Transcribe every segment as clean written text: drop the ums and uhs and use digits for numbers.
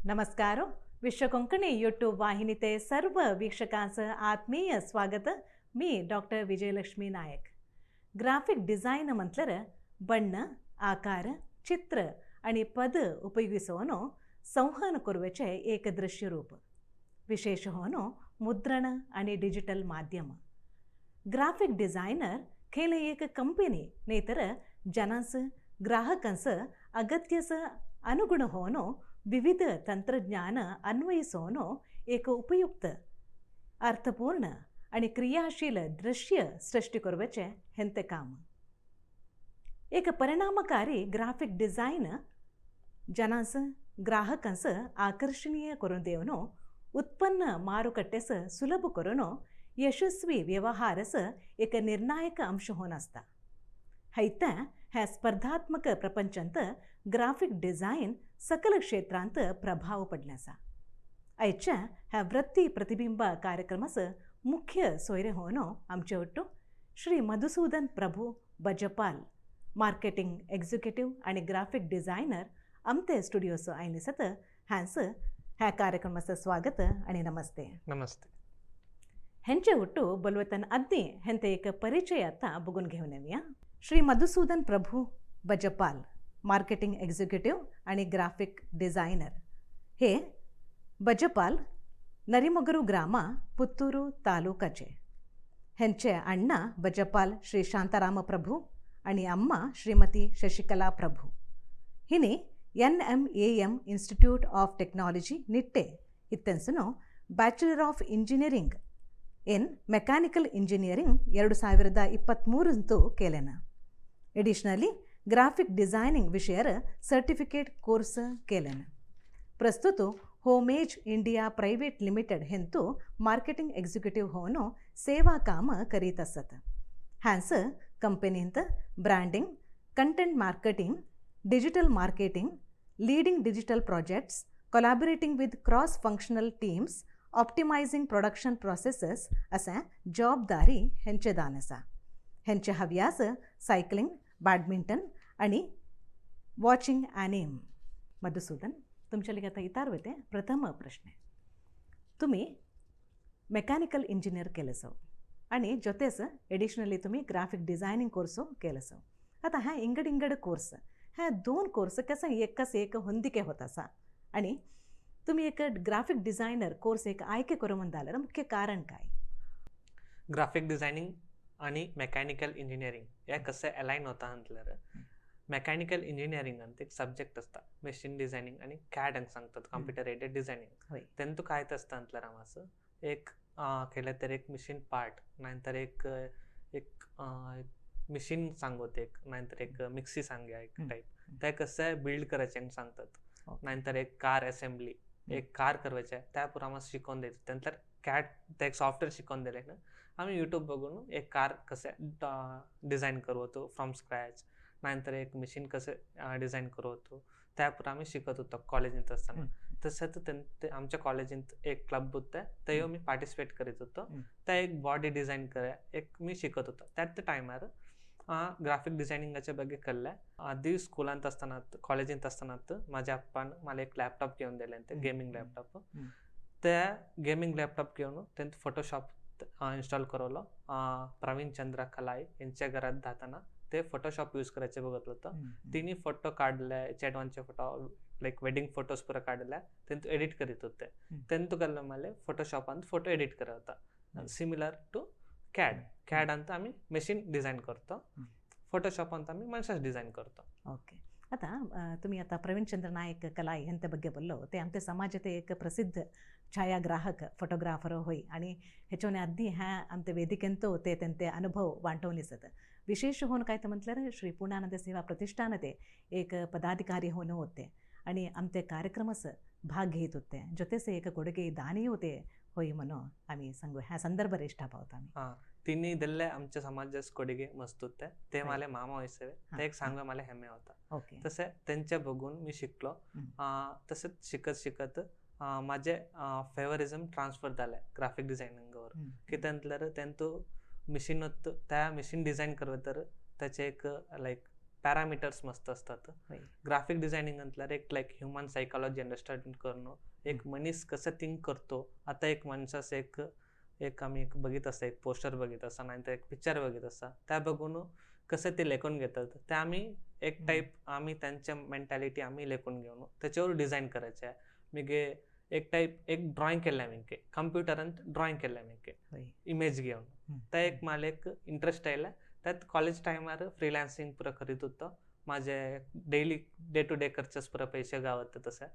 नमस्कार. विश्व कोंकणी यूट्यूब वाहिनी ते सर्व वीक्षकांचं आत्मीय स्वागत. मी doctor Vijayalakshmi Naik. Graphic design म्हटल्यार ಬಣ್ಣ, ಆಕಾರ, ಚಿತ್ರ आणि पद उपयोगिसोनो संवहन करवेचे एक दृश्य रूप, विशेष होनो मुद्रण आणि डिजिटल माध्यम. ग्राफिक डिझायनर खेळ एक कंपनी ನೇತರ ಜನಾಂಸ ಗ್ರಾಹಕಂಸ ಅಗತ್ಯಸ ಅನುಗುಣ ಹೋನೋ ವಿವಿಧ ತಂತ್ರಜ್ಞಾನ अन्वयिसोनो एक उपयुक्त, अर्थपूर्ण आणि क्रियाशील दृश्य सृष्टी करवचे हेंते काम. एक परिणामकारी ग्राफिक डिझाईन जनांस ग्राहकांस आकर्षणीय करून देवनो, उत्पन्न मारुकट्टेस सुलभ करून यशस्वी व्यवहारस एक निर्णायक अंश होन आसता. हैत ह्या स्पर्धात्मक प्रपंचांत ग्राफिक डिझाईन सकल क्षेत्रांत प्रभाव पडले आसा. आयच्या ह्या वृत्ती प्रतिबिंब कार्यक्रमाचं मुख्य सोयरे होनो आमचे ಒಟ್ಟು श्री मधुसूदन प्रभू बजपाल, मार्केटिंग एक्झिक्युटिव्ह आणि ग्राफिक डिझायनर आमते स्टुडिओस आयले सत. ह्यांचं ह्या कार्यक्रमाचं स्वागत आणि नमस्ते. नमस्ते. हेंचे ಒಟ್ಟು ಬಲ್ವತನ್ ಅದ್ದಿ ಹೆಂತೆ एक परिचय आता बघून घेऊन येऊया. श्री मधुसूदन प्रभू बजपाल, मार्केटिंग एक्झिक्युटिव्ह आणि ग्राफिक डिझायनर, हे बजपाल नरिमೊಗರು ಗ್ರಾಮ, ಪುತ್ತೂರು ತಾಲೂಕಾचे. हेंचे अण्णा बजपाल श्री शांताराम प्रभू आणि अम्मा श्रीमती शशिकला प्रभू. हिने NMAM. Institute of Technology, Nitte ಇತ್ತೆನ್ಸನು Bachelor of Engineering in Mechanical Engineering 2023ರಂತು ಕೇಲೆನ. Additionally graphic designing ವಿಷಯರ ಸರ್ಟಿಫಿಕೇಟ್ ಕೋರ್ಸ್ ಕೇಲೆನ. ಪ್ರಸ್ತುತ ಹೋಮೇಜ್ ಇಂಡಿಯಾ ಪ್ರೈವೇಟ್ ಲಿಮಿಟೆಡ್ ಹೆಂತು ಮಾರ್ಕೆಟಿಂಗ್ ಎಕ್ಸಿಕ್ಯೂಟಿವ್ ಹೋನು ಸೇವಾ ಕಾಮ ಕರೀत असत. ಹ್ಯಾನ್ಸ್ ಕಂಪನಿಂತ branding, content marketing, digital marketing, leading digital projects, collaborating with cross functional teams, optimizing production processes असा जबाबदारी हेंचे दान आसा. हेंचे हव्यास सायकलिंग, बॅडमिंटन आणि वॉचिंग ॲनिम. मधुसूदन, तुमच्या आता इतार वते प्रथम प्रश्न. तुम्ही मेकॅनिकल इंजिनियर केलं सो आणि ಜೊತೆಸ एडिशनली तुम्ही ग्राफिक डिझायनिंग कोर्सो केलं सो. आता ह्या इंगड इंगड कोर्स, ह्या दोन कोर्स कसं एकच एक ಹೊಂದಿಕೆ होत असा आणि तुम्ही एक ग्राफिक डिझायनर कोर्स एक आयके करू म्हणताले, मुख्य कारण काय? ग्राफिक डिझायनिंग आणि मेकॅनिकल इंजिनिअरिंग या कसे अलाइन होता म्हटल्यार, मेकॅनिकल इंजिनिअरिंग ಅಂತ एक सब्जेक्ट असता, मशीन डिझायनिंग आणि कॅड अंक सांगतात, कॉम्प्युटर एडेड डिझायनिंग. तेंतू काय आसता म्हटल्यार, आमचं एक केलं तर एक मशीन पार्ट, नाहीतर एक एक मशीन सांगत एक, नाहीतर एक मिक्सी सांगया एक टाईप, ते कसं बिल्ड करायचे सांगतात. नाहीतर एक कार असेंब्ली, एक कार करवायचे, त्या पुरा आम्हाला शिकवून द्यायचं. नंतर कॅड ते एक सॉफ्टवेअर शिकवून दिले ना, आम्ही यूट्यूब बघून एक कार कसे डिझाईन करू होतो फ्रॉम स्क्रॅच, नाहीतर एक मशीन कसं डिझाईन करू होतो, त्या पुरा आम्ही शिकत होतो कॉलेजीत असताना. तसंच ते आमच्या कॉलेजीत एक क्लब होतं, ते मी पार्टिसिपेट करीत होतो. त्या एक बॉडी डिझाईन करा एक मी शिकत होतो. त्यात टायमार ग्राफिक डिझायनिंगाच्या ಬಗ್ಗೆ कळलं. आधी स्कुलांत असताना, कॉलेजीत असताना माझ्या अप्पान मला एक लॅपटॉप घेऊन दिले ते गेमिंग लॅपटॉप. त्या गेमिंग लॅपटॉप घेऊन त्यांत फोटोशॉप इन्स्टॉल करवलं. प्रवीण चंद्र कलाई यांच्या घरात जाताना ते फोटोशॉप यूज करायचे बघितलं होतं. तिन्ही फोटो काढले, चेडवांचे फोटो, लाईक वेडिंग फोटोज पुरा काढले, त्यांत एडिट करीत होते. त्यांत कळलं मला फोटोशॉपात फोटो एडिट करत होता, सिमिलर टू कॅड. कॅड ಅಂತ आम्ही मशीन डिझाईन करतो, फोटोशॉप ಅಂತ आम्ही माणसाच डिझाईन करतो. ओके. आता तुम्ही आता प्रवीणचंद्र नायक कलाई यांच्या ಬಗ್ಗೆ बोललो, ते आमच्या समाजात एक प्रसिद्ध छायाग्राहक, फोटोग्राफर होई आणि ह्याच्याने आधी ह्या आमच्या वेदिकेंतो ते त्यांचे अनुभव वांटवून दिसत. विशेष होऊन काय तर म्हटल्यार श्री पूर्णानंद सेवा प्रतिष्ठान ते एक पदाधिकारी होऊन होते आणि आमचे कार्यक्रमस भाग घेत होते. ಜೊತೆसे एक ಕೊಡುಗೆ दानी होते होई म्हणून आम्ही सांगू ह्या संदर्भ रेष्ठा पावतो आम्ही. हा, तिन्ही दिले आमच्या समाजास ಕೊಡುಗೆ मस्त होते. ते मला मामा व्हायचे, ते एक सांगा मला हेम्मे होता. तसे त्यांच्या बघून मी शिकलो. तसेच शिकत शिकत माझे फेवरिझम ट्रान्सफर झाले ग्राफिक डिझायनिंगवर की त्यांतल्यार त्यांतो मिशीन त्या मिशीन डिझाईन करत तर त्याचे एक लाईक पॅरामिटर्स मस्त असतात. हय. ग्राफिक डिझायनिंग म्हटल्यार एक लायक ह्युमन सायकोलॉजी अंडरस्टँड करून एक मनीस कसं थिंक करतो. आता एक मनशास एक एक आमी एक बघित आसा, एक पोस्टर बघित आसा, नाहीतर एक पिक्चर बघित आसा, त्या बघून कसे ते लेखून घेतात ते आम्ही एक टाईप आम्ही त्यांच्या मेंटॅलिटी आम्ही लेखून घेऊन त्याच्यावर डिझाईन करायचे आहे. मिगे एक टाईप एक ड्रॉइंग केलं मिगे कंप्युटरांत ड्रॉइंग केलं मिगे इमेज घेऊन त्या एक मला एक इंटरेस्ट आयला. त्यात कॉलेज टायमार फ्रीलान्सिंग पुरा करीत होतो. माझे डेली डे टू डे खर्चस पुरा पैसे गावत तसे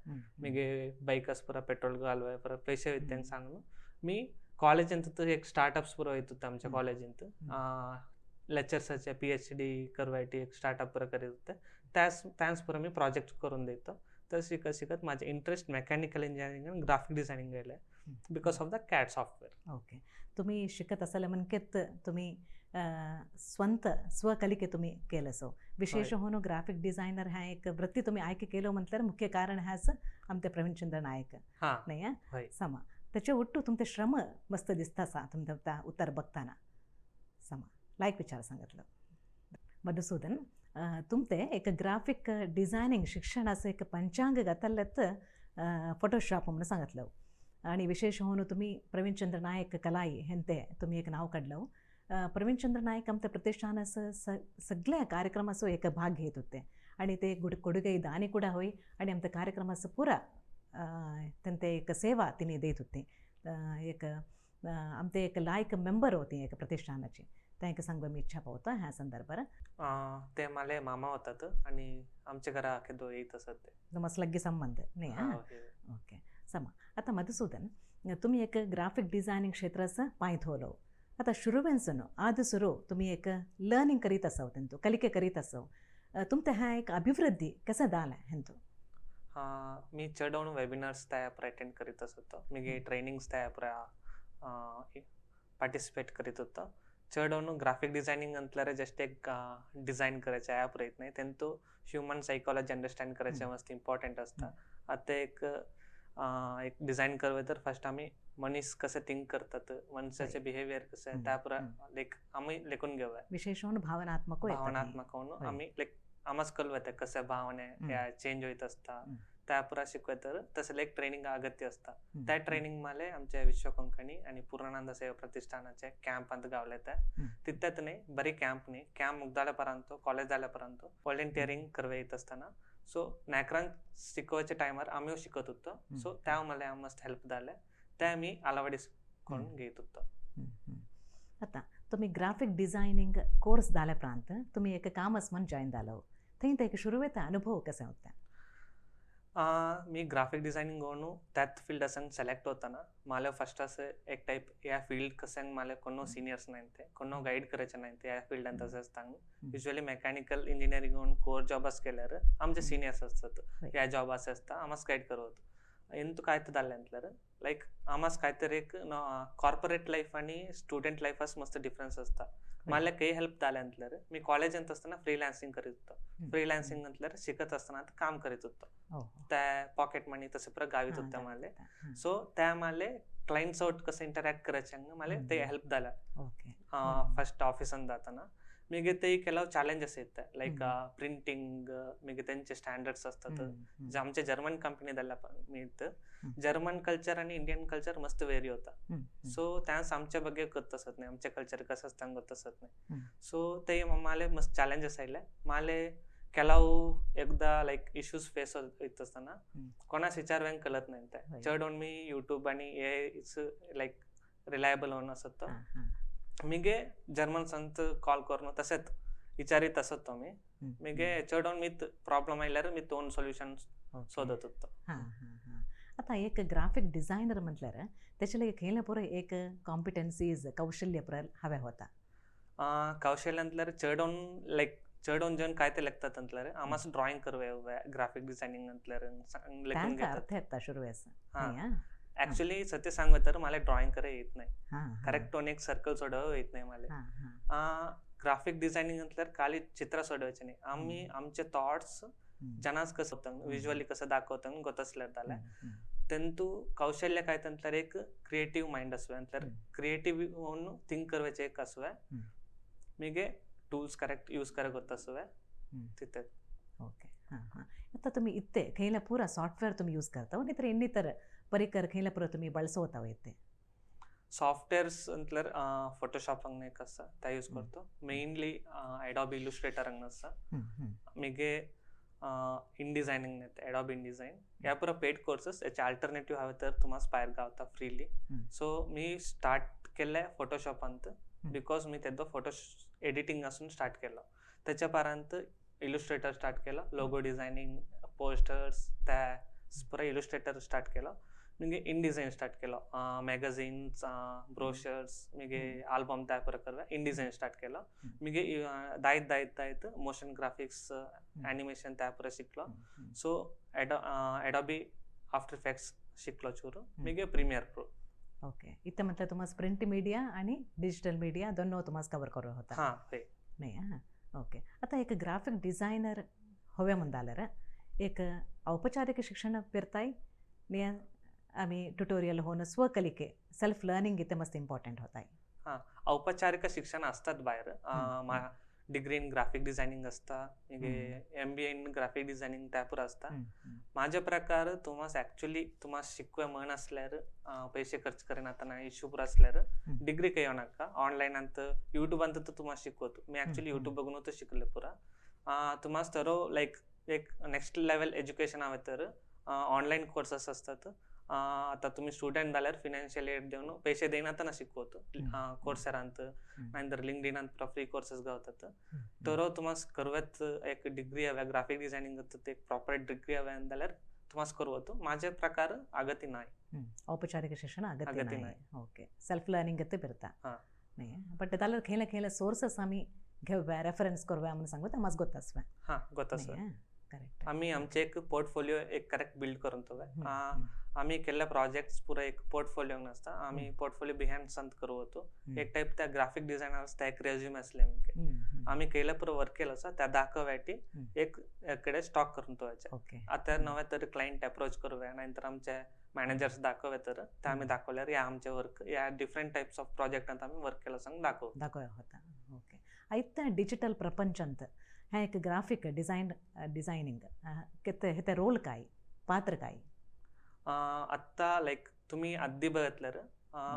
मिगे बाईकस पुरा पेट्रोल घालवाय पुरा पैसे येते सांगून मी कॉलेज एक स्टार्टअप्स पुरा येत होतं आमच्या कॉलेजींत लेक्चर्साचे PhD करवायटी एक स्टार्टअप पुरा करीत होते. त्याच त्याच पुरा मी प्रोजेक्ट करून देतो. तर शिकत शिकत माझे इंटरेस्ट मेकॅनिकल इंजिनिअरिंग आणि ग्राफिक डिझायनिंग गेले because of the CAD software. Okay, तुम्ही शिकत असाल म्हणकेत तुम्ही स्वंत स्वकलिके तुम्ही केलं सो विशेष होऊन ग्राफिक डिझायनर ह्या एक वृत्ती तुम्ही आयके केलं म्हटल्यार मुख्य कारण ह्याच आमचे प्रवीणचंद्र नायक नाही समा. त्याचे ಒಟ್ಟು तुमचे श्रम मस्त दिसता सा तुमचं त्या उत्तर बघताना समा लायक विचार सांगितलं. मधुसूदन, तुमते एक ग्राफिक डिझायनिंग शिक्षणाचं एक पंचांग घातल्यात फोटोशॉप म्हणून सांगितलं आणि विशेष होऊन तुम्ही प्रवीणचंद्र नायक कलाई हेंते तुम्ही एक नाव काढलं. प्रवीणचंद्र नायक आमच्या प्रतिष्ठानाचं सगळ्या कार्यक्रमाचो एक भाग घेत होते आणि ते ಕೊಡುಗೆ ದಾನಿ ಕೂಡ होई आणि आमच्या कार्यक्रमाचं पुरा त्यांते एक सेवा तिने देत होती. एक आमचे एक लायक मेंबर होती एक प्रतिष्ठानाची. तांकां सांगूंक मी इच्छा पावता ह्या संदर्भार. ते माले मामा होतात आणि आमच्या घरा केदो येत असत ते. मस्त लग्गी संबंध नाही? ओके समा. आता मधुसूदन, तुम्ही एक ग्राफिक डिझायनिंग क्षेत्राचं पाय थोलो आता शुरुवेंसून आद सुरू तुम्ही एक लर्निंग करीत असाव, तेंतू कलिके करीत असाव, तुमचं ह्या एक अभिवृद्धी कसं दाल हेंतू? मी चढवून वेबिनार्स त्या अटेंड करीत असत, मी ट्रेनिंग्स त्या पार्टिसिपेट करीत होतो. चढवून ग्राफिक डिझायनिंग म्हटल्यार जस्ट एक डिझाईन करायचे ॲप राहत नाही, तेंतू ह्युमन सायकोलॉजी अंडरस्टँड करायचे मस्त इम्पॉर्टंट असतं. आता एक एक डिझाईन करवे तर फर्स्ट आम्ही मनीस कसे थिंक करतात, मनशाचे बिहेवियर कसं आहे त्या पुरा लाईक आम्ही लेखून घेऊया. विशेष होऊन भावनात्मक भावनात्मक होऊन आम्ही लाईक आमाच कळवत कसे भावने या चेंज होत असता त्या पुरा शिकवत. तर तसं एक ट्रेनिंग अगत्य असता. त्या ट्रेनिंग माले आमच्या विश्व कोंकणी आणि पूर्णानंद सेवा प्रतिष्ठानाचे कॅम्प अंत गावले त्या तिथ्यात नाही बरी कॅम्प नाही कॅम्प मुग्दाल्यापर्यंत कॉलेज झाल्यापर्यंत व्हॉलेंटिअरिंग करवे येत असताना सो नायकरांक शिकवायच्या टायमार आम्ही शिकत होतो. सो त्या मला मस्त हेल्प झाले त्या मी आलावाडीस करून घेत होतो. आता तुम्ही ग्राफिक डिझायनिंग कोर्स झाल्या प्रांत तुम्ही एक कामच म्हणून जॉईन झालो थंय ते एक सुरुवेचा अनुभव कसा होता? मी ग्राफिक डिझायनिंग घेऊन त्यात फील्ड असं सिलेक्ट होताना मला फर्स्ट असं एक टाईप या फील्ड कसं मला कोणो सिनियर्स नाही ते कोणो गाईड करायचे नाही ते या फील्ड तसं असताना युज्वली मेकॅनिकल इंजिनिअरिंग घेऊन कोर जॉबच केल्यार आमचे सिनियर्स असतात या जॉब असे असता आम्हाच गाईड करत ಎಂತ ಕಾಯ್ತದಲ್ಲ ಅಂತಲಾರ ಲೈಕ್ आमास काहीतरी एक कॉर्पोरेट लाईफ आणि स्टुडंट लाईफ असं मस्त डिफरन्स असता. मला काही हेल्प झाले म्हटल्यार मी कॉलेज अंत असताना फ्रीलान्सिंग करीत होतो. फ्रीलान्सिंग म्हटल्यार शिकत असताना काम करीत होतो त्या पॉकेट मनी तसं पुरा गावीत होतं मला. सो त्या मला क्लायंट्स आउट कसं इंटरॅक्ट करायचे मला ते हेल्प झालं फर्स्ट ऑफिसान जाताना. मीगे ते ಕೆಲವು ಚಾಲೆಂಜಸ್ ಇತ್ತೆ ಲೈಕ್ ಪ್ರಿಂಟಿಂಗ್ मीगे त्यांचे स्टँडर्ड्स असतात जे आमच्या जर्मन कंपनीदಲ್ಲ मी जर्मन कल्चर आणि इंडियन कल्चर मस्त वेरी होता. सो त्यास आमच्या ಬಗ್ಗೆ ಗೊತ್ತसत नाही, आमच्या कल्चर कसं असतं ಗೊತ್ತसत नाही. सो ते माले मस्त ಚಾಲೆಂಜಸ್ आयले. माले ಕೆಲವು एकदा लाईक इश्यूज फेस होत असताना कोणास विचारव्यांक कळत नाही ते चढ मी युट्यूब आणि हे लाईक रिलायबल होऊन असत मीगे जर्मन संत कॉल करून तसेच विचारित असत मी मीगे चढ मी प्रॉब्लेम आयल्यार मी दोन सोल्युशन शोधत होतो. आता एक ग्राफिक डिझायनर म्हटल्यार त्याच्या एक खेळण्या पुरा एक कॉम्पिटन्सीज कौशल्य पुरा हव्या होता. कौशल्य म्हटल्यार चढून लाईक चढून जण काय ते लागतात म्हटल्यार आमास ड्रॉइंग करवे ग्राफिक डिझायनिंग म्हटल्यार अर्थ येता सुरू. ऍक्च्युली सत्य सांगू तर मला ड्रॉइंग करे येत नाही, करेक्ट एक सर्कल सोडव येत नाही मला. ग्राफिक डिझायनिंग म्हटल्यार खाली चित्र सोडवायचे नाही, आम्ही आमचे थॉट्स जनाच कसं होतं विज्युअली कसं दाखवतं गोतसल्यार तेंतू कौशल्य काय म्हटल्यार एक क्रिएटिव्ह माइंड असवे म्हटल्यार क्रिएटिव्ह होऊन थिंक करवायचे एक असवे मीगे टूल्स करेक्ट यूज करे ಗೊತ್ತಸುವೆ. तिथे. ओके, हां हां. आता तुम्ही इत्ते खंयला पूरा सॉफ्टवेअर तुम्ही यूज करता नाहीतर ಇನ್ನಿತರ ಪರಿಕರ खंयला पुरा तुम्ही ಬಳಸೋತಾವ इत्ते? सॉफ्टवेअर्स म्हटल्यार फोटोशॉप हांगा एक आसा, ते यूज करतो. मेनली एडॉब इलुस्ट्रेटर हांगा आसा. मागीर इन डिझायनिंग येता, एडॉब इन डिझायन. ह्या पुरा पेड कोर्सेस, हेचे अल्टरनेटिव्ह हांवें तर तुमास भायर गावता फ्रीली. सो मी स्टार्ट केल्ले फोटोशॉपांत because मी तेदो फोटो एडिटींग आसून स्टार्ट केलो. तेच्या उपरांत इलुस्ट्रेटर स्टार्ट केलो, लोगो डिझायनिंग, पोस्टर्स ते पुरा इलुस्ट्रेटर स्टार्ट केलो. मागीर इन डिझायन स्टार्ट केलो, मॅगझिन्स, ब्रोशर्स, मागीर आल्बम तयार पुरा करप इन डिझायन स्टार्ट केलो. मागीर दायत दायत दायत मोशन ग्राफिक्स, एनिमेशन त्या पुरा शिकलो. सो एडॉबी आफ्टर इफेक्ट्स शिकलो चूर, मागीर प्रीमियर प्रो. ओके, इथं म्हटलं तुम्हाला प्रिंट मीडिया आणि डिजिटल मीडिया दोनों तुम्हाला कवर करू होता? हां, हय. नाही, हां, ओके. आता एक ग्राफिक डिझायनर होवे म्हणदालर एक औपचारिक शिक्षण फिरताय ने आम्ही ट्युटोरियल होणं, स्वकलिके, सेल्फ लर्निंग इथे मस्त इम्पॉर्टंट होत आहे? हां, औपचारिक शिक्षण असतात भायर. डिग्री इन ग्राफिक डिझायनिंग असता, मागीर MBA in graphic designing त्या पुरो आसता. म्हाज्या प्रकार तुमास एक्चुअली तुमास शिकवे म्हण आसल्यार, पयशे खर्च करिनातना इश्यू पुरो आसल्यार डिग्री काय नाका. ऑनलायनांत युट्यूबांत तर तुमास शिकवतो. मी एक्चुअली युट्यूब बघूनच शिकले पुरा. तुमास तर लायक एक नेक्स्ट लेवल एज्युकेशन हवें तर ऑनलायन कोर्सेस असतात. आता तुम्ही स्टुडंट जाल्यार फिनान्शियल एड दिवन पैसे देनातना शिकवतो कोर्सेरांत, नाहीतर लिंकडिनांत फ्री कोर्सेस गावतात. तर तुमास करवेत एक डिग्री हव्या ग्राफिक डिझायनिंग, एक प्रॉपर डिग्री हव्या जाल्यार तुमास करवतो. माझे प्रकार अगती नाही. औपचारिक शिक्षण अगत्य अगत्य. नाही. Okay, self learning बिरता. हां. नाही, बट त्याला खेळ खेळ सोर्सेस आम्ही घेऊया, रेफरन्स करूया म्हणून सांगू तर माझं गोत. हां, गोत. करेक्ट. आम्ही आमचे एक पोर्टफोलिओ एक करेक्ट बिल्ड करून तो. आम्ही केल्ले प्रोजेक्ट्स पुरा एक पोर्टफोलिओ नासता, आम्ही पोर्टफोलिओ बिहँड संत करू होतो. एक टायप त्या ग्राफिक डिझायनर्स त्या एक रेज्युम असले म्हणजे आम्ही केलं पुरो वर्क केलं आसा त्या दाखोवसाठी एक कडे स्टॉक करून दवरचे. आता नवे तर क्लायंट अप्रोच करूया, नाहीतर आमचे मॅनेजर्स दाखोवया तर ते आम्ही दाखवल्यार या आमचे वर्क, या डिफरंट टायप्स ऑफ प्रोजेक्टांत आमी वर्क केला सांग दाखोव. दाखोवया होता. ओके, आयत डिजिटल प्रपंचांत ह्या एक ग्राफिक डिझायन डिझायनिंग किती हे रोल काय, पात्र काय? आत्ता लायक तुम्ही आद्दी बघितल्यार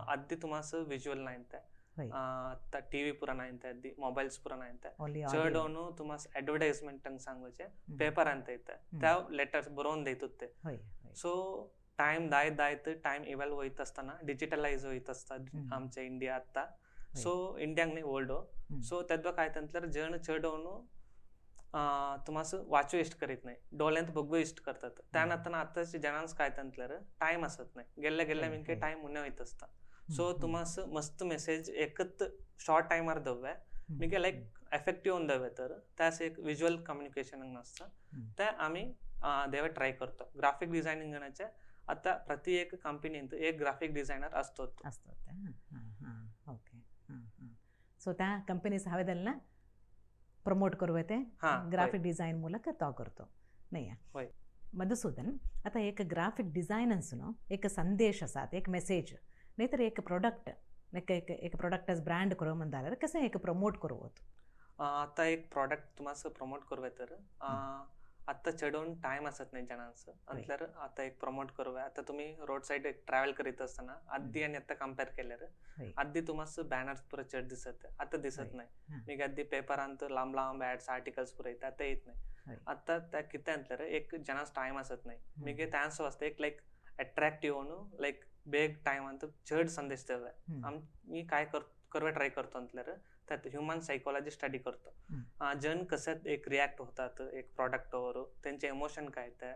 आद्दी तुम्हाला विज्युअल नाही ते. आत्ता टीव्ही पुरा नाही ते, आद्दी मोबाईल्स पुरा नाही ते. ओनली चड तुम्हाला ऍडव्हर्टाइजमेंट सांगूचे पेपर येते, त्या लेटर्स बरोवन देत ते. होय होय. सो टाइम दायत दायत टाइम इव्हॉल्व होत असताना डिजिटलाइज होत असता आमचे इंडिया आता. सो इंडियांक न्ही, वर्ल्ड. सो तेद्वा काय म्हटल्यार जण चडोवन तुमास वाचू इश्ट करीत नाही, डोळ्यांत बघू इश्ट करतात. त्यानंतर आताचे जणांस काय म्हटल्यार टाइम असत नाही, गेल्ले गेल्ले मिनके टाइम उणे वयत असता. सो तुमास मस्त मेसेज एकच शॉर्ट टायमार दव्या मिगे लायक एफेक्टिव्ह होऊन दव्या तर त्यास एक विज्युअल कम्युनिकेशन आसता ते आमी देवे ट्राय करतो. ग्राफिक डिझायनिंग आता प्रति एक कंपनीत एक ग्राफिक डिझायनर असतो. असतो. ओके, सो त्या कंपनीज हवे ना प्रमोट करू ते ग्राफिक डिझाईन ಮೂಲಕ तो करतो नाही? होय. मधुसूदन, आता एक ग्राफिक डिझाईन न्हू एक संदेश आसात, एक मेसेज नाहीतर एक प्रोडक्ट, एक एक प्रोडक्ट ब्रँड करू म्हणल्यार कसं एक प्रमोट करू होत? आता एक प्रॉडक्ट तुम्हाला प्रमोट करूया तर आता चढवून टाइम असत नाही जणांचं म्हटल्यार आता एक प्रमोट करूया. आता तुम्ही रोड साईड एक ट्रॅव्हल करीत असताना आधी आणि आता कम्पेअर केल्यार आधी तुम्हाला बॅनर्स पुरा चढ दिसत, आता दिसत नाही. मी आधी पेपरांत लांब लांब ऍड्स, आर्टिकल्स पुरा येतात, आता येत नाही. आता त्या किती म्हटल्यार एक जणांस टाइम असत नाही. मी त्यांचं वाजता एक लाईक अट्रॅक्टिव्ह होऊन लाईक बेग टायमांत चड संदेश देवे. मी काय करवे ट्राय करतो म्हटल्यार त्यात ह्युमन सायकोलॉजी स्टडी करतो, जन कसं एक रिॲक्ट होतात एक प्रॉडक्टवर, त्यांचे इमोशन काय ते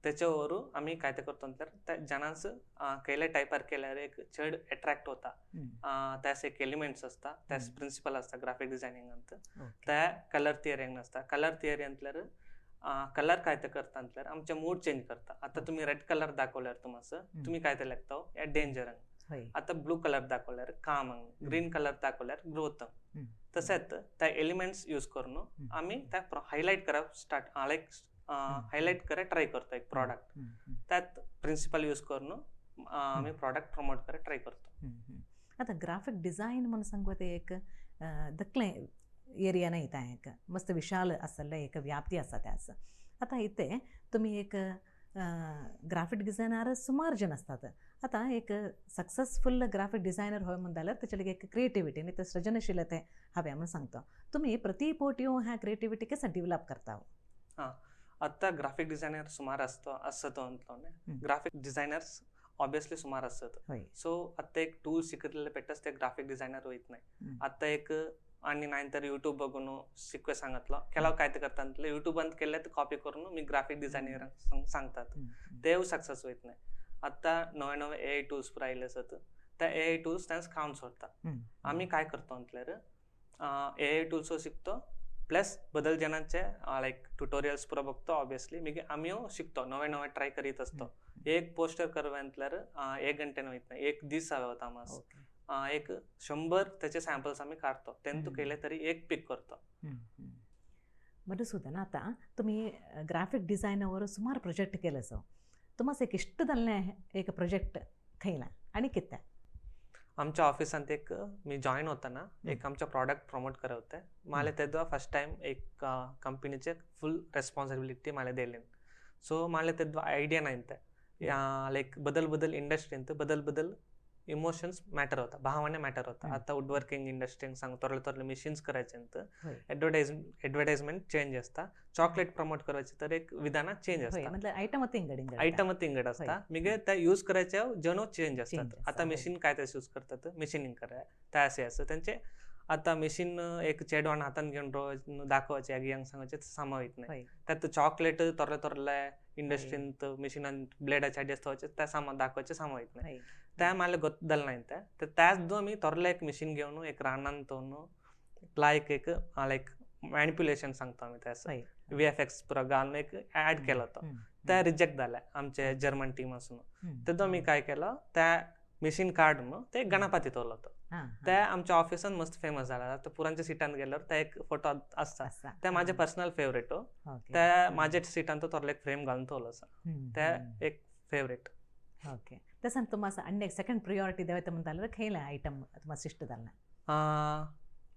त्याच्यावर आम्ही काय ते करतो म्हटल्यार त्या जणांचं केले टायपार केल्यार एक चड अट्रॅक्ट होता. त्यास एक एलिमेंट्स असता, त्यास प्रिन्सिपल असता ग्राफिक डिझायनिंग अंत. त्या कलर थिअरी असता. कलर थिअरी म्हटल्यार कलर काय ते करता म्हटल्यार आमचे मूड चेंज करता. आता तुम्ही रेड कलर दाखवल्यार तुम्हाला तुम्ही काय ते लागता या डेंजर. आता ब्लू कलर दाखवल्यार काम, ग्रीन कलर दाखवल्यार ग्रोथ. तसेच त्या एलिमेंट्स यूज करून आम्ही त्या हायलाइट करा स्टार्ट, लाईक हायलाइट करा ट्राय करतो एक प्रॉडक्ट. त्यात प्रिन्सिपल यूज करून आम्ही प्रॉडक्ट प्रमोट करा ट्राय करतो. आता ग्राफिक डिझाईन म्हणून सांगू ते एक दकले एरिया नाही त्या एक मस्त विशाल आसलें एक व्याप्ती आसा त्यास. आतां इथे तुमी एक ग्राफीक डिझायनर सुमार जण असतात. आता एक सक्सेसफुल ग्राफीक डिझायनर होय म्हणून जाल्यार तेचे एक क्रिएटिविटी आनी ते सृजनशीलते हवे म्हणून सांगता. तुम्ही प्रति पोटियो ह्या क्रिएटिविटी कसं डेव्हलप करता? हां, आता ग्राफीक डिझायनर सुमार असतो असतो म्हटलं ग्राफीक डिझायनर्स ऑब्वियसली सुमार असत. सो आता एक टूल शिकलेले पेटच ते ग्राफिक डिझायनर होत नाही. आता एक आणि नाहीतर यूट्यूब बघून शिकवे सांगितलं केला काय ते करतात यूट्यूब बंद केले तर कॉपी करून मी ग्राफिक डिझायनर सांगतात ते सक्सेस होत नाही. आता नवे नवे ए I tools राहिले असत त्या ए I tools त्यांस खाऊन सोडतात. आम्ही काय करतो म्हटल्यार ए I tools शिकतो प्लस बदल जणांचे लायक ट्युटोरियल्स पुरा बघतो ऑब्वियसली मी आम्ही शिकतो नवे नवे ट्राय करीत असतो. एक पोस्टर करवे म्हटल्यार एक घंटे होत नाही, एक दीस हवे होता आम्हाला. एक 100 त्याचे सॅम्पल्स आम्ही काढतो तेंतू केले तरी एक पिक करतो. मधुसूदन, आता तुम्ही ग्राफिक डिझायनवर सुमार प्रोजेक्ट केलं सो तुम्हाला एक इष्ट जाल्लें एक प्रोजेक्ट खंयला आनी कितें? आमच्या ऑफिसांत एक मी जॉईन होताना एक आमच्या प्रॉडक्ट प्रमोट करत होते. मला तेव्हा फर्स्ट टाइम एक कंपनीचे फुल रेस्पॉन्सिबिलिटी मला दिले. सो मला तेव्हा आयडिया नाही ते लाईक बदल बदल इंडस्ट्रींत बदल बदल इमोशन्स मॅटर होता, भावने मॅटर होता. आता वुडवर्किंग इंडस्ट्री सांग थोडे थोडे मशीन्स करायचे ॲडव्हर्टाइजमेंट चेंज असता. चॉकलेट प्रमोट करायचे तर एक विधाना चेंज असता, आयटम आयटम तिंगड असता. मिगे त्या यूज करायच्या जणो चेंज असतात. आता मशीन काय त्यास यूज करतात मशीनिंग कराय त्या असे असं त्यांचे. आता मशीन एक चेडवान हातान घेऊन रोज दाखवायचे गियांग सांगायचे सामावित नाही. त्यात चॉकलेट तोरले तोरले इंडस्ट्रींत मशीनान ब्लेडाच्या आडी असता त्या सामान दाखवायचे सामावित नाही. त्या मला ಗೊತ್ತಲ್ಲ नाही त्या तर त्याच मी तोरले एक मशीन घेऊन एक रानान तोन लायक एक लायक मॅनिप्युलेशन सांगतो आम्ही त्यास व्ही एफ एक्स पुरा घालून एक ॲड केलं होतं. त्या रिजेक्ट झाल्या आमचे जर्मन टीम असून. तेव्हा मी काय केलं त्या मशीन काढून ते गणपती तोरलं होतं. त्या आमच्या ऑफिसात मस्त फेमस झाला. तर पुरांच्या सीटांत गेल्यावर त्या एक फोटो असता त्या माझे पर्सनल फेवरेट हो. त्या माझ्या सीटांत तोरले एक फ्रेम घालून तोल आसा त्या एक फेवरेट. ओके, तसं तुम्हाला अन्य एक सेकंड प्रियॉरिटी द्यावे म्हणताले खंयले आयटम तुम्हाला इष्ट जालें?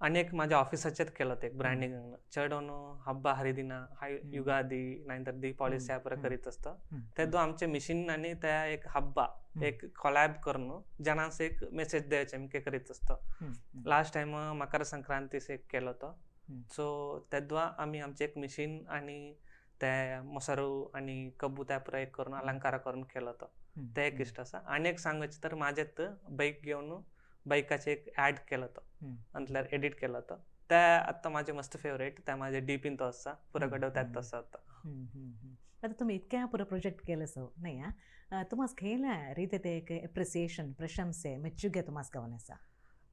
आणि एक माझ्या ऑफिसाचेच केलं ते एक ब्रँडिंग चढवून हब्बा हरिदिना हाय युगादी नाहीतर दीपावली पुरा करीत असतं. त्या आमचे मशीन आणि त्या एक हब्बा एक कोलॅब करून जणांस एक मेसेज द्यायचे मी करीत असतो. लास्ट टाइम मकर संक्रांतीस एक केलं होतं. सो तेव्हा आम्ही आमचे एक मशीन आणि त्या मोसरू आणि कब्बू त्या पुरा एक करून अलंकार करून केलं होतं. ते एक इष्ट आसा. आणि एक सांगायचे तर माझ्यात बाईक घेऊन बाईकाचे एक ॲड केलं होतं म्हटल्यार एडिट केलं होतं. त्या आता माझे मस्त फेवरेट त्या माझे डीपीन तो आसा पुरा कडव त्यात तसं होता. आता तुम्ही इतक्या पुरा प्रोजेक्ट केलं सो नाही हा तुम्हाला खंयल्या रिते ते एक एप्रिसिएशन प्रशंसे मेच्चुगे तुम्हाला गावन आसा?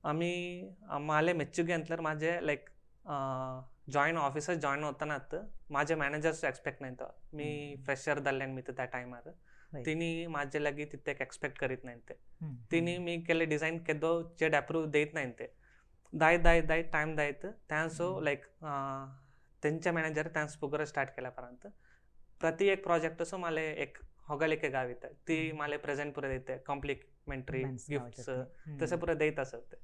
आम्ही माले मेच्चुगे म्हटल्यार माझे लायक जॉईन ऑफिसात जॉईन होताना माझे मॅनेजर्स एक्सपेक्ट नाही मी फ्रेशर जाल्ल्यान मी त्या टायमार तिने माझे लागी तितके एक्सपेक्ट करीत नाही ते. तिने मी केले डिझाईन केदो चेड अप्रूव देत नाही ते दायत दायत दायत टायम दायत त्यांसो लायक त्यांच्या मॅनेजर त्यांस पुगर स्टार्ट केल्यापर्यंत प्रति एक प्रोजेक्ट असो मला एक होगालिके गावित ती मला प्रेझेंट पुरे देते कॉम्प्लिमेंटरी गिफ्ट्स तसं पुरे देत असत.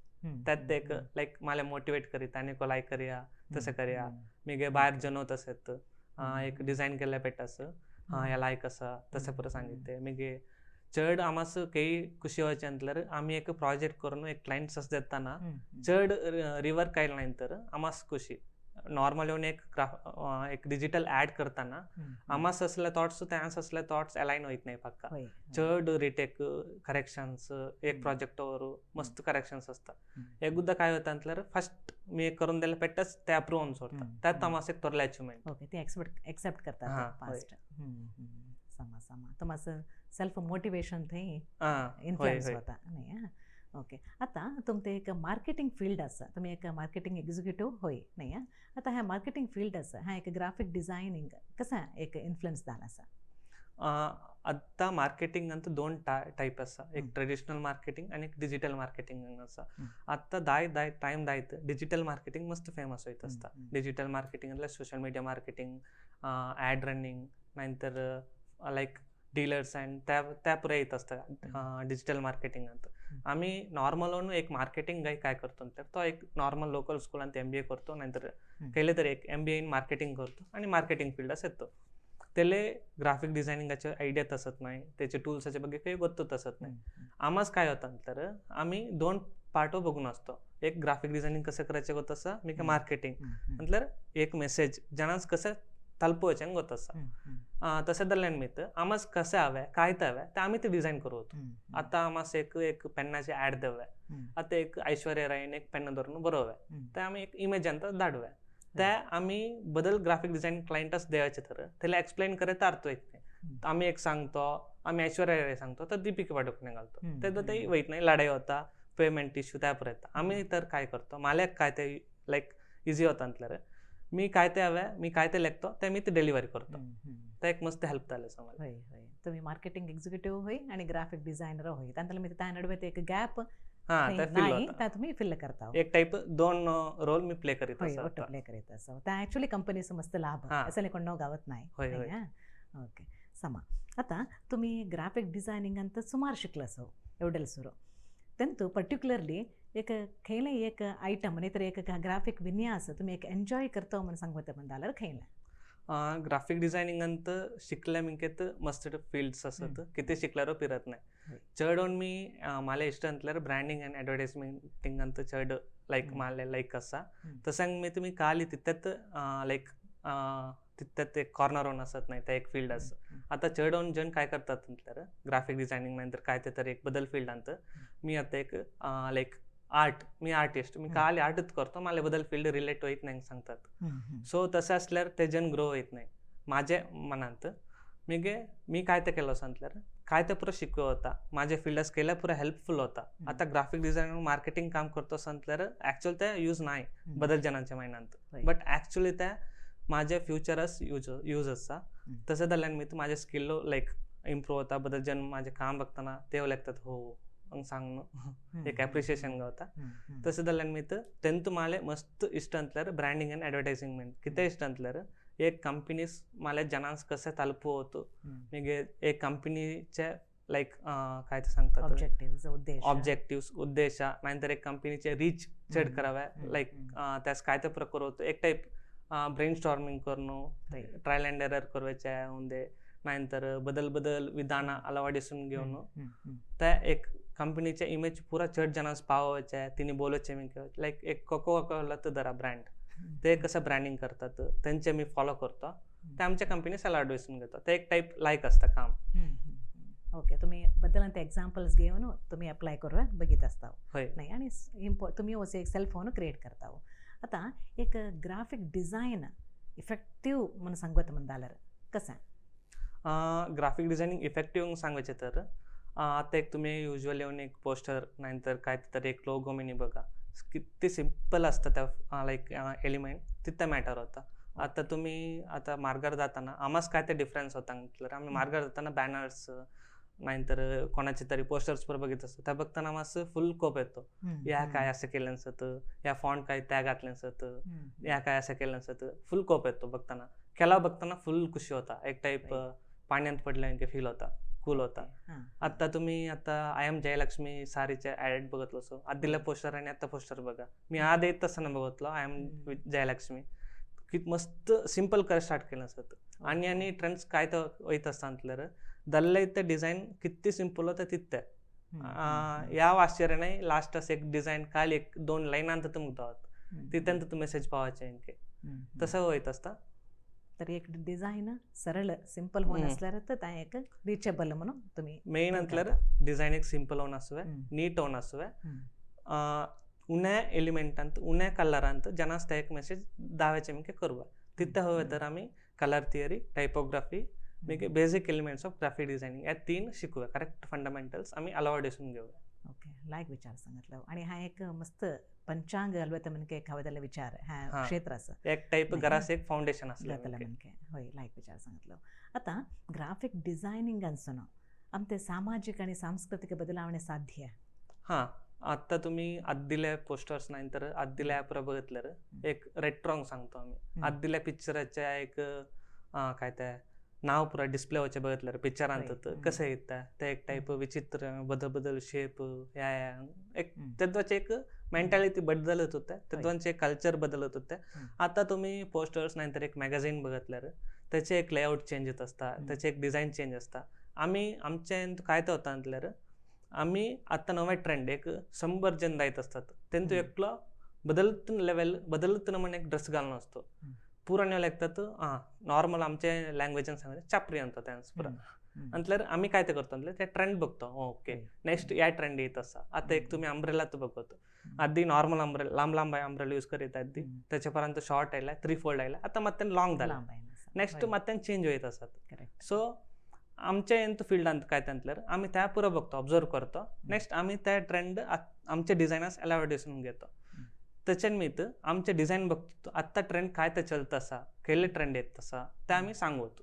त्यात एक लायक मला मोटिवेट करीत आणि लायक करूया तसं करूया मी गे बाहेर जनवत असत एक डिझाईन केल्या पेट असं हा या लायक असा तसं पुरा सांगितले. मी गे चड आमास काही खुशी व्हायचे म्हटल्यार आम्ही एक प्रोजेक्ट करून एक क्लायंट्स असं देताना चड रिवर्क कायल नाही तर आमास खुशी. नॉर्मल येऊन एक एक डिजिटल ॲड करताना आमास असले थॉट्स त्यांस असले थॉट्स अलाइन होत नाही पक्का. चड रिटेक करेक्शन्स एक प्रोजेक्टवर मस्त करेक्शन्स असतात. एकदा काय होतं म्हटल्यार फर्स्ट मी एक करून दिलं पेटच ते अप्रूव्ह होऊन सोडतात त्यात आमास एक थोडं अचिव्हमेंट. ओके, ते एक्सेप्ट करतात फास्ट. समा समा तुम्हाला सेल्फ मोटिवेशन थंय इन्फ्लुएन्स होता नाही. ओके, आता तुमचे एक मार्केटिंग फील्ड आसा, तुमी एक मार्केटिंग एक्झिक्युटिव्ह होय नाही. आता ह्या मार्केटिंग फील्ड आसा ह्या एक ग्राफिक डिझायनिंग कसा एक इन्फ्लुएन्स जाला आसा? आता मार्केटिंग अंत दोन टायप आसा, एक ट्रेडिशनल मार्केटिंग आणि एक डिजिटल मार्केटिंग आसा. आता दाय दाय टायम दायत डिजिटल मार्केटिंग मस्त फेमस होयत असता. डिजिटल मार्केटिंग म्हटल्यार social media marketing, ad running, नाहीतर लायक डीलर्स अँड त्या त्या पुरे येत असता डिजिटल मार्केटिंग अंत. आम्ही नॉर्मल एक मार्केटिंग गाय काय करतो तर तो एक नॉर्मल लोकल स्कूलांत एमबीए करतो, नाहीतर केले तर एक एमबीए इन मार्केटिंग करतो आणि मार्केटिंग फील्डास येतो. त्याले ग्राफिक डिझायनिंगाचे आयडिया तसत नाही, त्याचे टूल्साच्या ಬಗ್ಗೆ काही ಗೊತ್ತು तसत नाही. आमास काय होतं तर आम्ही दोन पार्टो बघून असतो. एक ग्राफिक डिझायनिंग कसं करायचे ಗೊತ್ತಸ, मी मार्केटिंग म्हटल्यार एक मेसेज जनांस कसं तलपवचें ಗೊತ್ತಸ. तशें जाल्यार निमित्त आमास कशें हवें काय ते हवें ते आमी ते डिझायन करू होतो. आता आमास एक एक पेन्नाचे ॲड देवे, आता एक ऐश्वर्या रायन एक पेन धरून बरोवे, ते आमी एक इमेज अंत धाडवे, ते आमी बदल ग्राफिक डिझायन क्लायंटस द्यायचे तर त्याला एक्सप्लेन करत अर्थ येत नाही. आम्ही एक सांगतो, आम्ही ऐश्वर्या राय सांगतो तर दीपिका पाडुकोणे घालतो, ते तर ते वैत नाही, लढाई होता, पेमेंट इश्यू त्या पर्यंत. आम्ही तर काय करतो, मला काय ते लाईक इझी होता म्हटल्यार मी काय ते हवे, मी काय ते लेखतो ते मी ते डिलिव्हरी करतो. ते एक मस्त हेल्प जालें आसा. हय हय, तुम्ही मार्केटिंग एक्झिक्युटिव्ह होय आणि ग्राफिक डिझायनर होय, तांतले मागीर त्या नडवे एक गॅप नाही, त्या तुम्ही फिल करता. एक टाईप दोन रोल मी प्ले करीत हय, ಒಟ್ಟು प्ले करीत आसा. त्या ॲक्च्युली कंपनीचो मस्त लाभ असं कोण गावत नाही. ओके समा. आता तुम्ही ग्राफिक डिझायनिंग अंत सुमार शिकला सो एवढेल सुरू, तेंतु पर्टिक्युलरली एक खंयले एक आयटम नाही तर एक ग्राफिक विन्यास तुम्ही एक एन्जॉय करतो म्हणून सांगता पण जाल्यार खंयले? ग्राफिक डिझायनिंग अंत शिकल्या मिंकेत मस्त फील्ड्स असत, किती शिकल्यारो फिरत नाही. चड मी मला इष्ट म्हटल्यार ब्रँडिंग अँड ॲडव्हर्टायजमेंटिंग अंत चड लायक मला लायक आसा. तशें मी तुमी खाली तितल्यात लायक तितल्यात एक कॉर्नर होऊन असत नाही, त्या एक फील्ड आसा. आता चड होऊन जण काय करतात म्हटल्यार ग्राफिक डिझायनिंग नंतर काय ते तर एक बदल फील्ड अंत मी आता एक लायक आर्ट, मी आर्टिस्ट, मी खाली आर्टच करतो, मला बदल फील्ड रिलेट होत नाही सांगतात. सो तशें असल्यार ते जण ग्रो होत नाही. माझ्या मनांत मी मी काय ते केलं म्हटल्यार काय ते पुरो शिकव होता, माझ्या फील्डास केल्यार पुरो हेल्पफुल होता. आता ग्राफिक डिझायन मार्केटिंग काम करतो म्हटल्यार ॲक्च्युअल ते यूज नाही बदल जणांच्या मायंडांत, बट ॲक्च्युअली ते माझ्या फ्युचरस यूज आसा. तशें जाल्यार मी माझे स्किल लायक इम्प्रूव होता, बदल जण माझे काम बघताना ते लागतात हो सांग न्हू, एक एप्रिशिएशन गावता. तशें जाल्यार मी तेंत माले मस्त इश्ट म्हटल्यार ब्रँडिंग आनी ॲडवर्टायजिंग कितें इश्ट म्हटल्यार एक कंपनीस माले जनांस कशें तलपवत, मागीर एक कंपनीचे लायक काय ते सांगतात ऑब्जेक्टिव्स उद्देश, नाहीतर एक कंपनीचे रीच चड करावे, लायक त्यास काय ते प्रकार होतो, एक टाईप ब्रेन स्टॉर्मिंग करून ट्रायल अँड एरर करवायचे उंदे, नाहीतर बदल बदल विधान अळवडिसून घेऊन त्या एक कंपनीचे इमेज पुरा चड जनांस पावोवचे, तिने बोलोचे मी लायक एक कोको कोला तर धरा ब्रँड, ते कसं ब्रँडिंग करतात त्यांचे मी फॉलो करतो, ते आमच्या कंपनी सलाड वसून घेतो, ते एक टाईप लायक असता काम. ओके, तुम्ही बद्दल ते एक्झाम्पल्स घेऊन तुम्ही अप्लाय करून बघित असता नाही, आणि तुम्ही असे एक सेल्फ फोन क्रिएट करता. आता एक ग्राफिक डिझायन इफेक्टिव्ह म्हणून सांगत म्हण जाल्यार कसं? ग्राफिक डिझायनिंग इफेक्टिव्ह सांगायचे तर आता एक तुम्ही युजली येऊन एक पोस्टर नाहीतर काय तर एक लोगो मिनी बघा किती सिम्पल असतं त्या लाईक एलिमेंट तिथं मॅटर होता. आता तुम्ही आता मार्गावर जाताना आम्हाच काय ते डिफरन्स होता म्हटल्यार आम्ही मार्गावर जाताना बॅनर्स नाहीतर कोणाचे तरी पोस्टर्स वर बघित असतो, त्या बघताना आम्हाला फुल कोप येतो, या काय असं केलं नसत, या फॉन्ट काय त्या घातलं नसत, या काय असं केलं नसत, फुल कोप येतो बघताना. केला बघताना फुल खुशी होता, एक टाईप पाण्यात पडल्याने फील होता, कूल होता. आता तुम्ही आता I am Jayalakshmi सारीचे ॲड बघितलो सो आदीला पोस्टर आणि आता पोस्टर बघा, मी आध येत तसं बघितलो I am Jayalakshmi किती मस्त सिंपल कर स्टार्ट केलं असत. आणि आणि ट्रेंड्स काय तर वयत असता म्हटल्यार दल्ले इथं डिझाईन किती सिंपल होतं तिथं याव आश्चर्य नाही. लास्ट असं एक डिझाईन काल एक दोन लाईनांत तुमका तिथं तू मेसेज पावायचे तसं होत असता. तर एक डिझाईन सरळ सिंपल होऊन असल्यार तर त्या एक रिचेबल म्हणून तुम्ही मेन म्हटल्यार डिझाईन एक सिंपल होऊन आसवे, नीट होऊन आसवे, उण्या एलिमेंटांत उण्या कलरांत जनास त्या एक मेसेज दाव्याचे मिके करूया तिथं हवे तर आम्ही कलर थिअरी, टायपोग्राफी, मागीर basic elements of graphic designing ह्या तीन शिकूया, करेक्ट फंडामेंटल्स आम्ही अळवडिसून घेऊया. ओके, लायक विचार सांगितलं. आणि हा एक मस्त पंचांग घालवता म्हणजे एक हवे विचार ह्या क्षेत्राचं एक टाईप घरास एक फाउंडेशन असलं म्हणजे होय, लायक विचार सांगितलं. आता ग्राफिक डिझायनिंग अनसून आमचे सामाजिक आणि सांस्कृतिक बदलावणे साध्य. हां, आता तुम्ही आदील्या पोस्टर्स नाही तर आदील्या ॲपवर बघितलं एक रेट्रॉंग सांगतो आम्ही, आदील्या पिक्चराच्या एक काय त्या नाव पुरा डिस्प्ले वचे बघितल्यार पिक्चरांत हय. कशें येता ते एक टायप विचित्र बदल बदल शेप ह्या ह्या एक हम्म. तेद्वाचे एक मेंटॅलिटी बदलत होते, तेद्वांचे कल्चर बदलत होते. आता तुम्ही पोस्टर्स नाहीतर एक मॅगझिन बघितल्यार त्याचे एक लेआउट चेंज येत असता, त्याचे एक डिझाईन चेंज असता. आम्ही आमच्या काय ते होता म्हटल्यार आम्ही आता नवे ट्रेंड एक 100 जण जायत असतात तेंतू एकलो बदलत लेवल बदलत म्हण एक ड्रेस घालून असतो. पुरा लागतात हां नॉर्मल आमच्या लँग्वेजान सांगले चापरी म्हणतो त्यांस पुरा. म्हटल्यार आम्ही काय ते करतो म्हटल्यार ते ट्रेंड बघतो, ओके नेक्स्ट या ट्रेंड येत आसा. आता एक तुम्ही अंब्रेला तर बघतो, आधी नॉर्मल अंब्रेला लांब लांब अंब्रेला यूज करीत आधी, त्याच्या पर्यंत शॉर्ट आयला, थ्री फोल्ड आयला, आता ಮತ್ತೆ लाँग जाला, नेक्स्ट ಮತ್ತೆ चेंज होत असतात. सो आमच्या हेंत फिल्डांत काय म्हटल्यार आम्ही त्या पुरो बघतो, ऑब्झर्व करतो. नेक्स्ट आम्ही त्या ट्रेंड आमचे डिझायनर्स एलॅबोरेशन घेतो. त्याच्या निमित्त आमचे डिझाईन बघतो आत्ता ट्रेंड काय ते चलत आसा, केले ट्रेंड येत आसा ते आम्ही सांगवतो.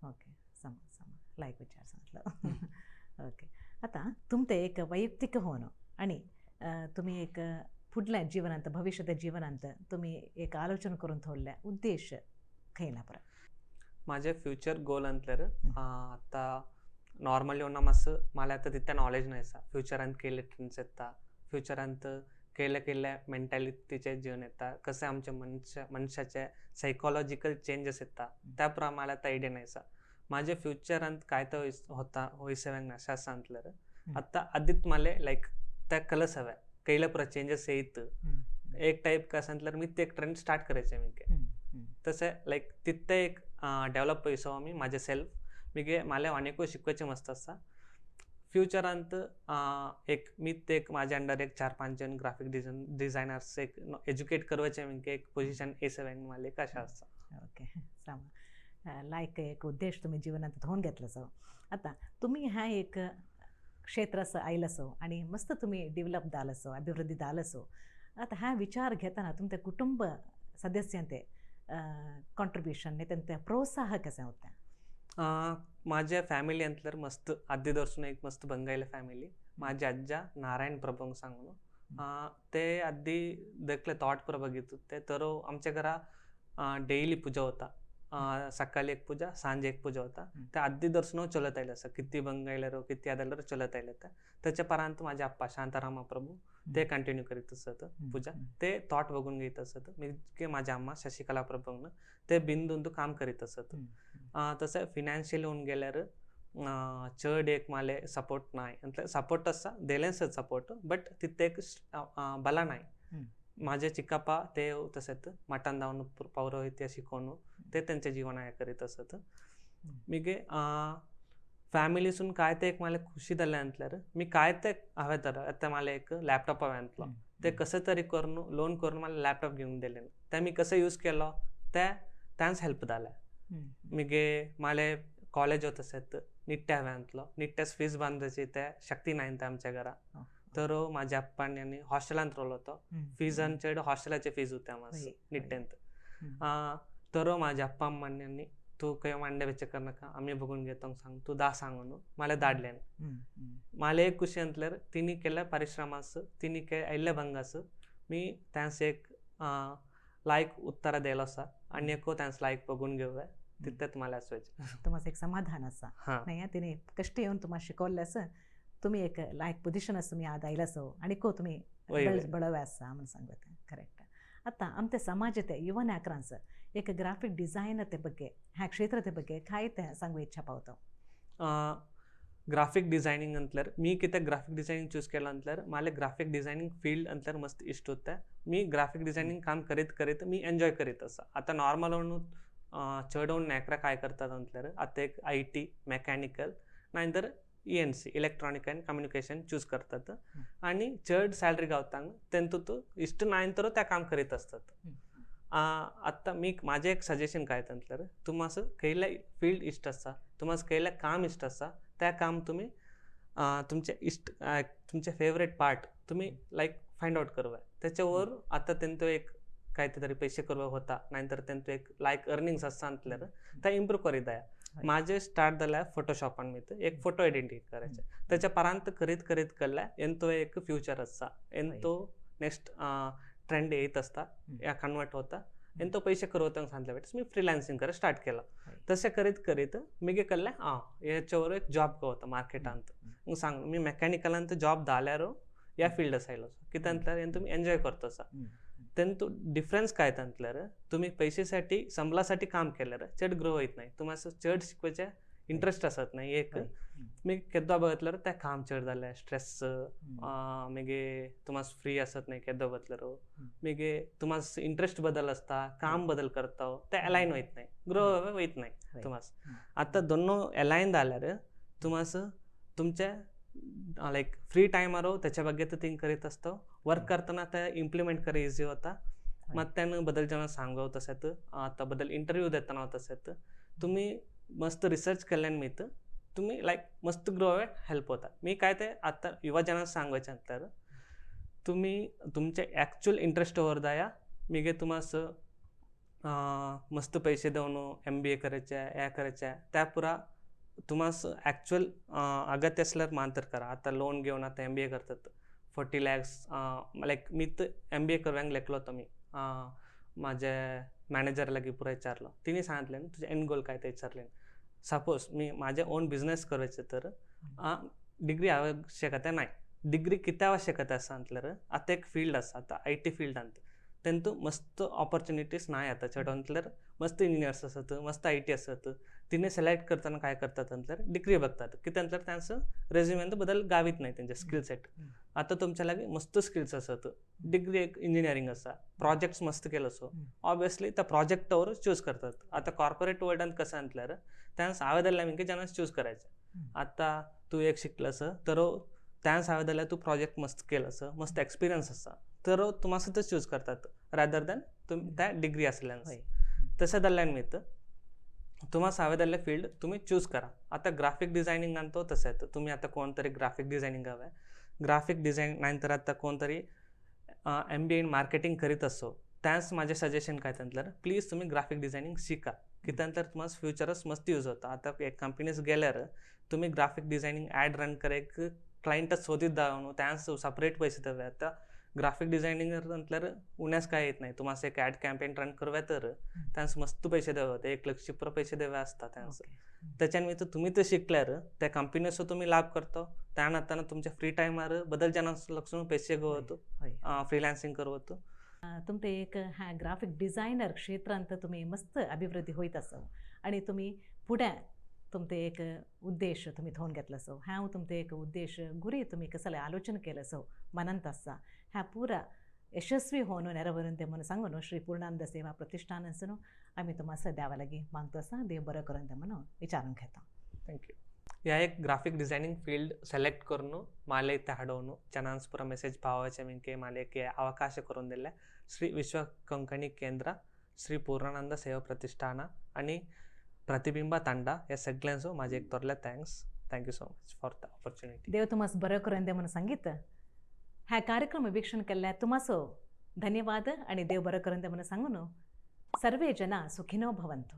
ओके, सम सम लायक विचार सांगितलं. ओके, आता तुमचे एक वैयक्तिक होणं आणि तुम्ही एक फुडल्या जीवनांत भविष्याच्या जीवनांत तुम्ही एक आलोचना करून थोडल्या उद्देश खंयला बरं? माझे फ्युचर गोल म्हटल्यार आता नॉर्मली येवन मातसो मला आतां तितकें नॉलेज नाय आसा फ्युचरांत केले ट्रेंड्स येता, फ्युचरांत केले केले मेंटॅलिटीचे जीवन येता, कशें आमचे मनशाचे सायकोलॉजिकल चेंजीस येता त्या प्रमाणे मला आतां आयडिया नाय आसा. माझे फ्युचरांत काय तो होता होयसव्यांक आशा आसा म्हटल्यार आतां आदींच मला लायक त्या कलस हव्या केले पुरो चेंजीस येयत एक टायप कसं म्हटल्यार मी ते एक ट्रेंड स्टार्ट करायचे मी तशें लायक तितकें एक डेवलप होयसो आमी म्हाजे सेल्फ मिगे म्हाले आनीकूय शिकपाचें मस्त आसा. फ्युचरांत एक मी ते एक म्हाज्या अंडर एक 4-5 जण ग्राफीक डिझायनर्स एक एज्युकेट करपाचें मिगे एक पोजिशन येसव्यांक म्हाले एक आशा आसा. ओके, सामा लायक एक उद्देश तुम्ही जीवनात धोवन घेतलो सो. आता तुम्ही ह्या एक क्षेत्रास आयलो आणि मस्त तुम्ही डेव्हलप जालो, अभिवृद्धी जालो. आता हा विचार घेताना तुमच्या कुटुंब सदस्यांते कॉन्ट्रिब्युशन त्यांचे प्रोत्साह कशें होता? माझ्या फॅमिली म्हटल्यार मस्त आद्दी दर्सून एक मस्त बंगायले फॅमिली. माझे आज्जा नारायण प्रभूंक सांगून ते आद्दी देखले थॉट पुरो बघित ते तर आमच्या घरा डेली पूजा होता, सकाळी एक पूजा सांजे एक पूजा होता. त्या आद्दी दर्शन चलत आयले आसा, किती बंगायल्यार किती आदाल्यार चलत आयले. त्याच्या परांत माझे आप्पा शांतारामा प्रभू ते कंटिन्यू करीत असत पूजा, ते थॉट बघून घेत असत. मी माझ्या अम्मा शशिकला प्रभूंक ते बिंदून काम करीत असत. तशें फिनान्शियली होवन गेल्यार चड एक माले सपोर्ट नाय, म्हटल्यार सपोर्ट आसा दिलेंच सपोर्ट बट तितकें एक बला नाय. माझे चिक्कप्पा ते तशेंच मठान धांवन पौरोहित्य शिकोवन ते तेंचे जीवन हें करीत असत. मिगे फॅमिलीसून काय ते एक मला खुशी जालें म्हटल्यार मी काय ते हांवें तर आतां मला एक लॅपटॉप हांवें आणलो ते कशें तरी करून लोन करून मला लॅपटॉप घेवन दिलें, तें मी कशें यूज केलो ते तांच हेल्प जालें. मिगे माले कॉलेज वता तशेंच निट्टे हांवें आणलो, निट्टेच फीज बांदपाची ते शक्ती नाय ते आमच्या घरा, तर माझ्या अप्पान आनी हॉस्टेलांत रावलो तो फिजान चड हॉस्टेलाचे फीज होते मातसो निट्टेंत. तर माझ्या अप्पा अम्मांनी तूं खंय मांडे बेचे करनाका आमी बघून घेतो सांग तूं दा सांगून म्हाका धाडलें. म्हाका एक खुशी म्हटल्यार तिणी केल्ल्या परिश्रमास तिणी आयिल्ले भंगास मी त्यांस एक लायक उत्तर दिलो आसा आनी एक त्यांस लायक बघून घेवया तितलेंच म्हाका आसवायचें. तुम्हाला एक समाधान आसा नाही, तिने कष्ट येवन तुम्हाला शिकवलें आसा, तुम्ही एक लायक पोजिशन आसा, तुमी आज आयला सो आनी को तुमी बळवे आसा म्हणून सांगता. करेक्ट. आतां आमच्या समाजाचे युवा नागरांस एक ग्राफिक डिझायनर ಬಗ್ಗೆ ह्या क्षेत्राचे ಬಗ್ಗೆ काय ते सांगू इच्छा पावतो? ग्राफिक डिझायनिंग म्हटल्यार मी कित्याक ग्राफिक डिझायनिंग चूज केलां म्हटल्यार म्हाका ग्राफिक डिझायनिंग फील्ड म्हटल्यार मस्त इश्ट उरता. मी ग्राफिक डिझायनिंग काम करीत करीत मी एन्जॉय करीत आसा. आतां नॉर्मल चड नेकरा काय करतात म्हटल्यार आतां एक IT mechanical नाहीतर ENC electronic and communication choose करतात आनी चड सॅलरी गावतांक तेंतूत इश्ट नाय तर त्या काम करीत असतात. आतां मी म्हाजें एक सजेशन काय म्हटल्यार तुमास खंयलें फील्ड इश्ट आसा, तुमास खंयलें काम इश्ट आसा त्या काम तुमी तुमचे इश्ट तुमचे फेवरेट पार्ट तुमी लायक फायंड आवट करवाय. त्याच्या वर आतां तेंचो एक काय तरी पैसे करवा होता नाहीतर तेंचो एक लायक अर्निंग्स आसा म्हटल्यार ते इम्प्रूव करीत जाय. माझे स्टार्ट जाल्यार फोटोशॉपान मी एक फोटो एडिटींग करायचे, त्याच्या परांत करीत करीत केल्यार एंतो एक फ्युचर आसा, एंतो नेक्स्ट ट्रेंड येत असता या कन्वर्ट होता ಎಂತ पयशे करवतांक सांगले बेटस मी फ्रिलान्सिंग करत स्टार्ट केलं. तशें करीत करीत मिगे कळ्ळें आं हेच्यावर एक जॉब गावता मार्केटांत. सांग मी मेकॅनिकलांत जॉब जाल्यार ह्या फिल्डास आयलो कित्याक म्हटल्यार हें तुमी एन्जॉय करता. तेंतू डिफरन्स काय म्हटल्यार तुम्ही पैशासाठी संबळासाठी काम केल्यार चड ग्रो होत नाही, तुम्हाला चड शिकवायचे इंट्रस्ट असत नाही. एक मी केद्दां बघितल्यार त्या काम चड जालें स्ट्रेस, मागीर तुम्हाला फ्री असत नाही केद्दां बघितल्यार, मागीर तुम्हाला इंट्रस्ट बदल असता, काम बदल करता, ते अलायन होत नाही, ग्रो होत नाही तुम्हाला. आतां दोनों अलायन जाल्यार तुम्हाला तुमच्या लायक फ्री टायमार त्याच्या ಬಗ್ಗೆ थिंक करीत असतो, वर्क करताना ते इम्प्लिमेंट कर इझी होता. मग त्यानं बदल जेव्हा सांगव तसेच आता बदल इंटरव्यू देताना तसेच तुम्ही मस्त रिसर्च केल्यान मिळतं, तुम्ही लायक मस्त ग्रो हेल्प होता. मी काय ते आता युवा जनांना सांगायचं नंतर तुम्ही तुमच्या ॲक्च्युअल इंटरेस्टवर जाया. मी तुम्हाला मस्त पैसे देऊन MBA करायचे या करायच्या त्या पुरा तुम्हाला ॲक्च्युअल अगत्य असल्यावर मांतर करा. आता लोन घेऊन आता MBA करतात 40 lakhs लायक मी तर MBA करव्यांक लेखलो होतो. मी माझ्या मॅनेजर लागी पुरा विचारलं, तिने सांगितलं ना तुझे एंड गोल काय ते विचारले. सपोज मी माझे ओन बिझनेस करायचे तर डिग्री आवश्यकता नाही. डिग्री किती आवश्यकता असं म्हटल्यार आता एक फील्ड आसा, आता IT फिल्डांत तेंतू मस्त ऑपॉर्च्युनिटीज नाही आता चड म्हटल्यार मस्त इंजिनियर्स आसत, मस्त IT आसत, तिने सिलेक्ट करताना काय करतात म्हटल्यार डिग्री बघतात कित्याक म्हटल्यार त्यांचं रेज्युमेंत बदल गावीत नाही त्यांचे स्किल सेट. आता तुमच्या लागीं मस्त स्किल्स आसत, डिग्री एक इंजिनियरिंग आसा, प्रोजेक्ट्स मस्त केलो सो ऑब्वियसली त्या प्रोजेक्टावर चूज करतात. आता कॉर्पोरेट वर्ल्डांत कसं म्हटल्यार त्यांस हांवें मिंके जेन्ना चूज करायचें. आता तूं एक शिकलस तर त्यांस हांवें जाल्यार तूं प्रोजेक्ट मस्त केलस, मस्त एक्सपिरियन्स आसा तर तुम्हाला ते चूज करतात रादर दॅन तुम त्या डिग्री आसल्यान. तशें जाल्ल्यान मित तुम्हाला हांवें जाल्लें फील्ड तुमी चूज करा. आता ग्राफीक डिझायनिंगान तो तशेंच तुमी आतां कोण तरी ग्राफीक डिझायनिंग हवें, ग्राफीक डिझायन नाही तर आतां कोण तरी MBA in marketing करीत असो त्याच माझे सजेशन काय म्हटल्यार प्लीज तुम्ही ग्राफीक डिझायनिंग शिका कित्याक तर तुम्हाला फ्युचरच मस्त यूज होता. आता एक कंपनीज गेल्यार तुम्ही ग्राफीक डिझायनिंग ॲड रन करे क्लायंटच सोदीत जावन त्याच सपरेट पैसे द्यावे. आता ग्राफीक डिझायनिंग म्हटल्यार उण्यास काय येत नाही, तुम्हाला एक ॲड कॅम्पेन रन करूया तर त्यांस मस्त पैसे द्यावे होते, 1 लक्ष पुरा पैसे द्यावे असतात त्यांचं. त्याच्यान तर तुम्ही ते शिकल्यार त्या कंपनीचो तुम्ही लाभ करतो, त्यानंतर तुमच्या फ्री टायमार बदल जनां लक्षून पैसे गवतो, फ्रीलान्सिंग करवतो. तुमचे एक ह्या ग्राफिक डिझायनर क्षेत्रांत तुम्ही मस्त अभिवृद्धी होत असो आणि तुम्ही पुढे तुमचे एक उद्देश तुम्ही थोवन घेतलो सो ह्या तुमचे एक उद्देश गुरी तुम्ही कसले आलोचन केलं सो मनंत आसा ह्या पुरा यशस्वी होवन नेरवरून ते म्हणून सांगून श्री पूर्णानंद सेवा प्रतिष्ठान आमी तुम्हाला द्यावा लागी मागतो आसा. देव बरो करून ते म्हणून विचारून घेता. Thank you. ह्या एक ग्राफिक डिझायनिंग फील्ड सेलेक्ट करून माले इथे हाडोवन जनांस पुरा मेसेज पावोवचे मिनके माले अवकाश करून दिले श्री विश्व कोंकणी केंद्र, श्री पूर्णानंद सेवा प्रतिष्ठान आणि प्रतिबिंब ತಂಡ या सगळ्यांचो माझे एक तोरले thanks. Thank you so much for the opportunity. देव तुम्हास बरो करून दे म्हणून सांगित ह्या कार्यक्रम वीक्षण केल्ल्या तुम्हासो धन्यवाद आणि देव बरो करून दे म्हणून सांगून सर्वे जना सुखिनो भवन्तु.